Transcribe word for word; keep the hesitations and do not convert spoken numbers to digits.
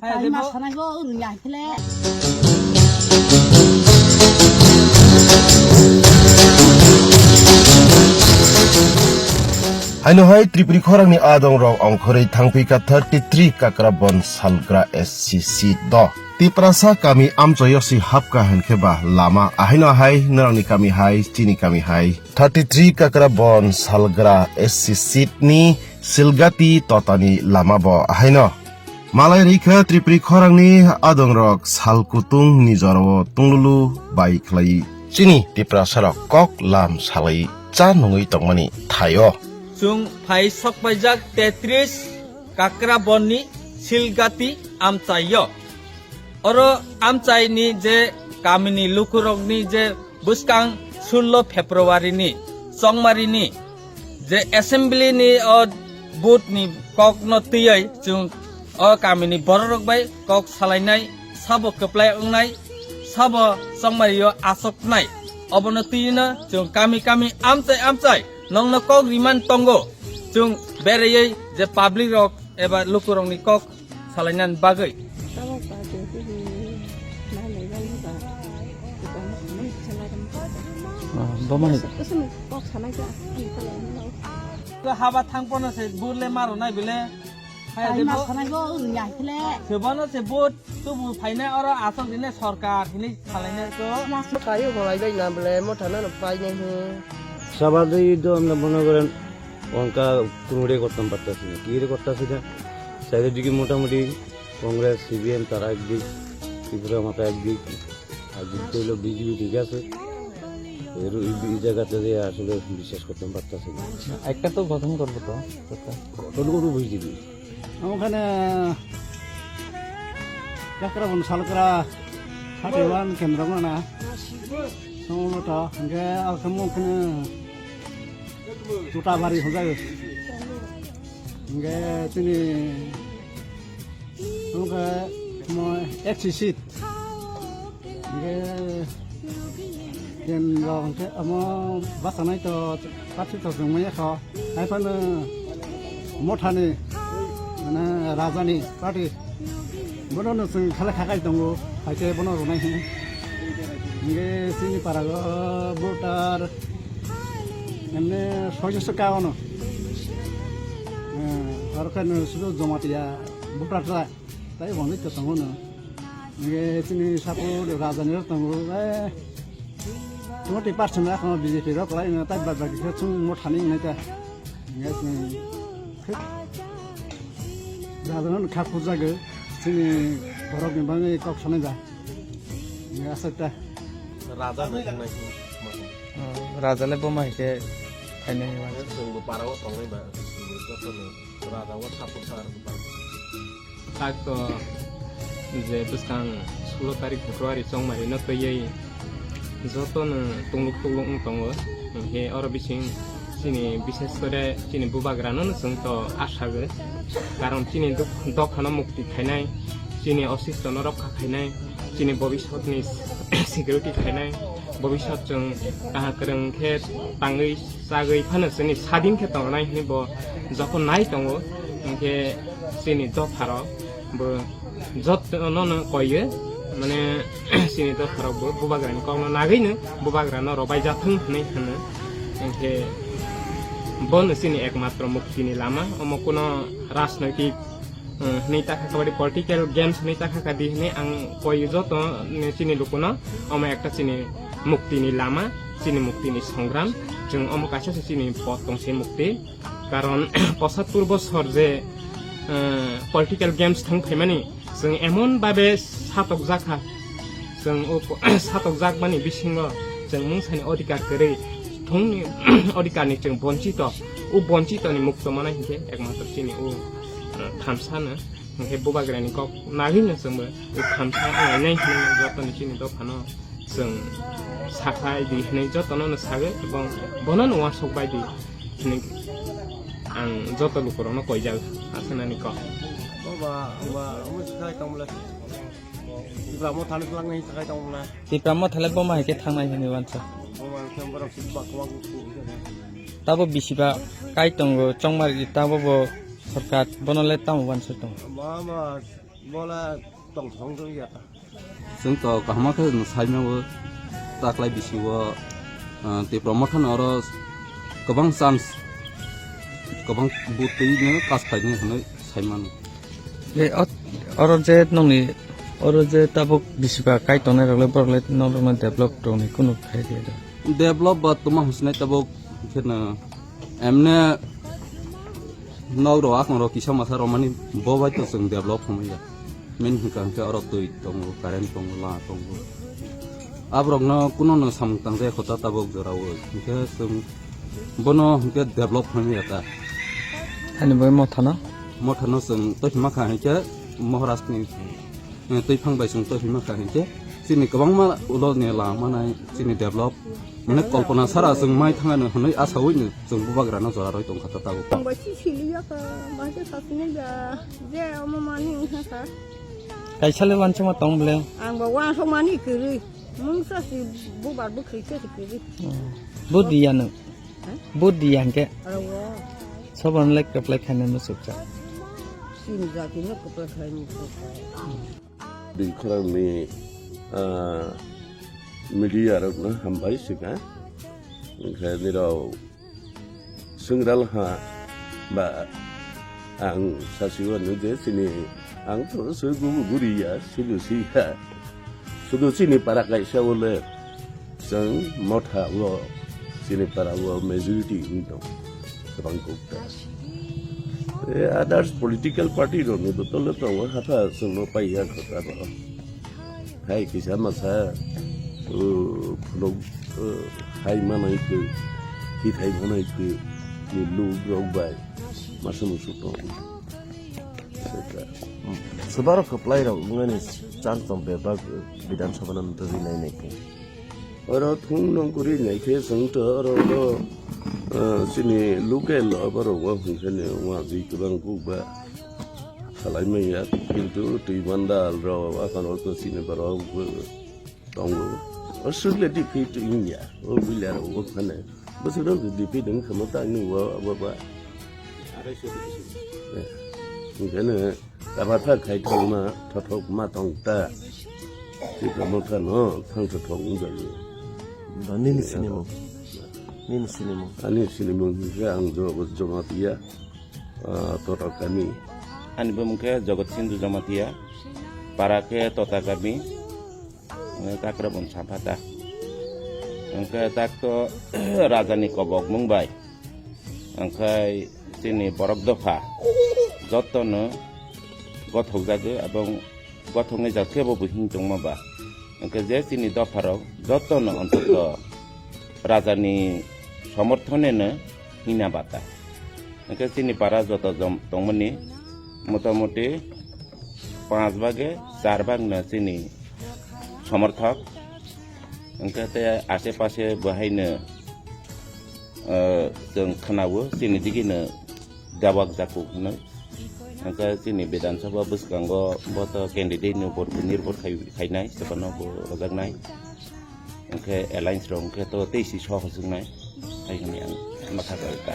Ai ma sanai go, uru ya khle. Haino hai Tripuri khorangni adong rok ongkhorwi thangphi ka thirty three Kakrabon Salgra S C seat do. Tiprasa kami amchaio si hapka hinkhe ba lama ahaino hai norokni kami hai chini kami hai. Thirty three Kakrabon Salgra S C seat ni Silgati totani lama bo ahaino. Malai rikha Tripuri khorangni adongrok sal kutung ni jorao tunglulu bai khlai chini Tiprasarok kok lam salai cha nungwi tongmani thaio. Chwng phai sokpaijak tetris Kakrabonni Silgati amchaio. Oro amchaini je kamini lukurokni je bwskang sullo February ni chongmarini je assembly ni o vote ni kokno twiwi chwng o kamini bororok bai kok salainai, sabo kwplai wngnai, sabo chongmario achoknai. Obono twino chwng kami kami amchai amchai nongno kok riman tongo. Chwng beraiwi je public rok eba lukurokni kok salainani bagwi. Tabok ba je tini nai nai bang ba. Ah, bo mani. Kusum kok sanai ja, ani kala no. To haba thang pono se burle maro nai bile. Hai de ma bo. Sanai go uru ya khle. Sebono se bo tubu phaina oro asok dine sorkar hini salaina to. Kayo holai bai na bile mo thana no pai nai he. Sabadai do amna bono goren. অঙ্কা কোনো রে করতাম পারতাছি না। কি রে করতাছি না? চারিদিকে মোটামুটি কংগ্রেস, সিপিএম তারা একদিক, ত্রিপুরা মাতা একদিক, আর দিক হইলো বিজেপি, ঠিক আছে? এর এই, এই জায়গাতে যে আসলে বিশ্বাস করতাম পারতাছি না। একটা তো গঠন করবো তো, সরকার। গঠন করবো বিজেপি। ওখানে কাকরাবন সালকরা থার্টি ওয়ান কেন্দ্র না, সম্ভবত। হ্যাঁ, ওখানে Tutabari hwnjago. Hwnkhe chini hwnkhe mo X C seat. Hwnkhe kendro hwnkhe omo bwchanai to party to chwng manya kho. Haiphano mothani, mane, rajani party. Bono no chwng khala khakai tongo, hai khe bono rwnai hwnwi. Hwnkhe chini para o voter emne soijo se ka ono. Eh, aro khe no sudu Jamatia voter ta, tai wngwi to tongo no. Hwnkhe chini support rajani rok tongo, eh, twenty percent rok B J P rok lai no, tai bad baki khe chwng mothani wngnai ta. Hwnkhe chwng Raja no kha puja ge, chini borok ni bagwi kok sanai ba. Ni asai ta. Raja no wngnai. Oh, raja le bo mai ke khainai ba. Chwng bo para o tongnai ba. Chwng bo joto no raja o support sa. Tak to je bwskang sulo tarik February chongmari no twiwi joto no tungluk tungluk wng tongo. Hwnkhe oro bising chini bishes kore chini bubagra no chwng to asagwi, karon chini duk-, dophano mukti khainai, chini ositto no rokha khainai, chini bobisot ni security khainai, bobisot chwng kaham kwrwng khe tangwi chagwi phano chini sadin khe tongnai hwnwi bo jokhon nai tongo. Hwnkhe chini dopharok bo jotono no koiyo, mane, chini dopharok bo bubagrani kokno nagwino bubagrano robai jathwng hwnwi hwno. Hwnkhe bono chini ekmatro muktini lama, omo kuno rajnoitik, eh, hwnwi ta kha, kabadi political games hwnwi ta kha di hwnwi ang koi joto ni chini lukuno, omo ekta chini muktini lama, chini muktini songram, chwng omo kaisa se chini pot tong se mukti. Karon pochattor bosor je, eh, political games thang phaimani, chwng emon babe satokjak kha, chwng o po-, satokjakmani bisingo chwng mungsani odhikar kwrwi, thungni odhikarni chwng bonchito, o bonchitoni mukto manai hinkhe ekmatro chini o, eh, thamsano. Hinkhe bubagrani kok nagwino chwngbo o thamsa wnglainai hinwi jotoni chini dophano chwng sakhai di hinwi jotono no sagwi, ebong bono no uansuk bai di hinwi ang joto lukurokno koijak aswknani kok. Boba, boba, omo sakhai tongmole. Tipra Motha ni twlang nai sakhai tongmole. Tipra Motha le boma hai khe thangnai hinwi uansuk. Boba, khe borok si bak bak. Tabo bisiba kai tongo chongmari tabo bo Sorkar bono le tamo uansuk tongo? Mama, Bola tongthong tong ya. Chwng to kaham khe saimano taklai bisi o, ah, Tipra Motha no oro kwbang chance, kwbang bwtwi no pass khainai hwnwi saimano. Je ot-, oro je nongni, oro je tabuk bisi ba kai tongnai rok le borok le norok no develop rok ni kunu khai rwya. Develop ba tuma hwnsinai tabuk khe no emne nok rok akong rok kisa masa romani bo bai to chwng develop hwnwi ya. Main hwnkha hwnkhe oro twi tongo, current tongo, lama tongo. Aborokno kunono samung tangjaya kho ta tabuk jorao. Hwnkhe chwng bono hwnkhe develop hwnwi ya ta. Ani bai Mothano? Mothano chwng twi hima kha hwnkhe Maharashtrani, eh, twiphang bai chwng twi hima kha hwnkhe chini kwbangma ulo ni lama manai chini develop. Mane kolpona sara chwng mai thangano hwnwi asawi no chwng bubagrano jora rwi tongkha ta tabuk. Ang bai si sili ya ka, bai khe sasinai ya, je omo mani wngkha sa. Kaisa le wansukma tong ble. Ang bo wansukmani kwrwi. Mungsa si bubar bwkhri se si kwrwi. Hmm. Budi ya nung. Ha? Budi ya hwnkhe. Aro wo. Soban le kwplai khainai muchukjak. Chini jati no kwplai khainai muchukjak. Bini khorangni, ah, media rokno hambai swkha. Hwnkhe nirok swngral ha ba ang sasiwano je chini ang to swi gubu guri ya, sudu si ya. Sudu chini para kaisa o le. Chwng Motha o chini para o majority wng tong kwbang kok ta. E, others political party rokni botol tongo, hatha chwngno paiya kho ta bo. Hai kisa masa, uh, phunuk, uh, hai manai khe, hithai manai khe, ni luk rok bai masa musu tongo. Swbaro kwplai rok wngmani chance tong bebak Bidhan Sabha no twi nai nai khe. Oro thung nung kwrwi nai khe chwng to oro, oro, ah, chini local o borok o hwnkhe ne wngma jwi kwbang kuk ba salai manya, kintu twi bandal rok akhano to chini borok bo tongo. O swk le defeat wngya, o buila rok o phane. Bwswk rok defeat wngkha mo ta nung o abo ba. Eh, hwnkhe ne. Kabar kha khai thangma thothok ma tong ta. Tipra Motha no thang thothok wng jago. Da nini sinimung. Nini sinimung. Ani sinimung hwnkhe ang Jogot Jamatia, ah, Tota kami. Ani bumung khe Jogot Sindhu Jamatia, para khe Tota kami, eh, Kakrabon Sampha ta. Hwnkhe tak to raja ni kobok mung bai. Hwnkhe chini borok dopha jotono gothokjago, ebong gothoknai jat khe bo bo hing tongma ba. Hwnkhe je chini dopharok jotono ontoto rajani somorthoneno hina bata. Hwnkhe chini para joto jom-, tongmani motamoti panch bage char bagno chini somorthok. Hwnkhe tei ashe pashe bo haino, eh, chwng khwnao chini digino dawak jakuk hwnwi. Hwnkhe chini Bidhan Sabha bwskango bo to candidate no vote bo nirbhor khai, khainai, sebano bo rojaknai. Hwnkhe alliance rok hwnkhe to tei si sohor swngnai hai hwnwi ang ma kha kha.